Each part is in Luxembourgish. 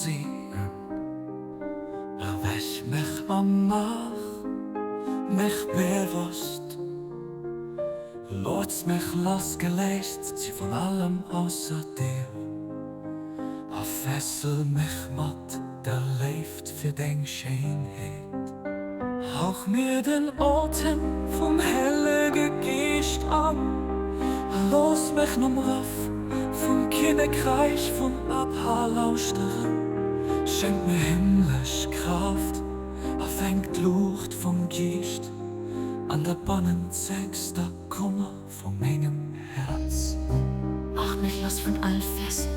Sinnen. Erwäch mech a maach mech bewosst. Looss mech lassgeléist si vun allem ausser dir. A fessel mech mat der Léift fir deng Schéinheet. Hauch mir den Otem vum Hellege Geescht an, a looss mech nom Ruff vum Kinnekräich vum Abba lauschteren. Schenk mir himmlesch Kraaft a fänk d'Luucht vum Geescht an der bannenzegster Kummer vu mengem Häerz. Mach mech lass vun all Fessel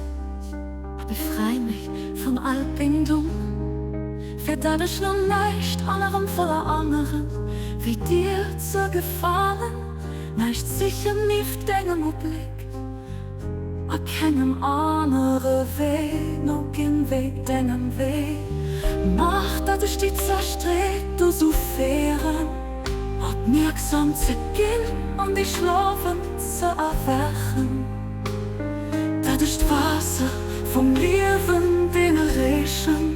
a befrei mech vun all Bindung, fir dat ech no näischt anerem verlaangeren, wéi dir ze gefalen, näischt sichen nieft dengem Ubléck a kengem anere Wee no ginn, wéi dengem Wee. Mach, dat ech déi Zerstreet dozou féieren, Opmierksam ze ginn an déi Schlofen ze erwächen, dat ech d'Waasser vum Liewen deene reechen,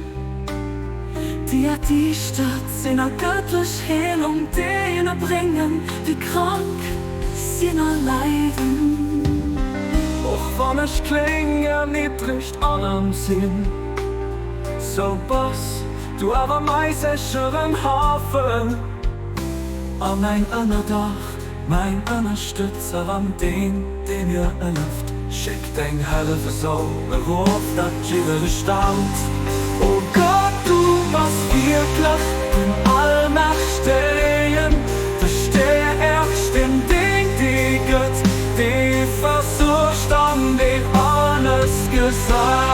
déi erdiischtert sinn a gëttlech Heelung deene bréngen, déi krank sinn a leiden. Och wann ech kléng, erniddregt an arm sinn, sou bass Du awer mäi sécheren Hafen a mäin Ënnerdach, mäin Ënnerstëtzer an deen, dee mir hëlleft. Schéck deng Hëllef esou erof, datt jidderee staunt. O Gott, du bass wierklech den Allmächtegen, de Stäerksten, deen dee gëtt, dee versuergt an deen alles gesäit.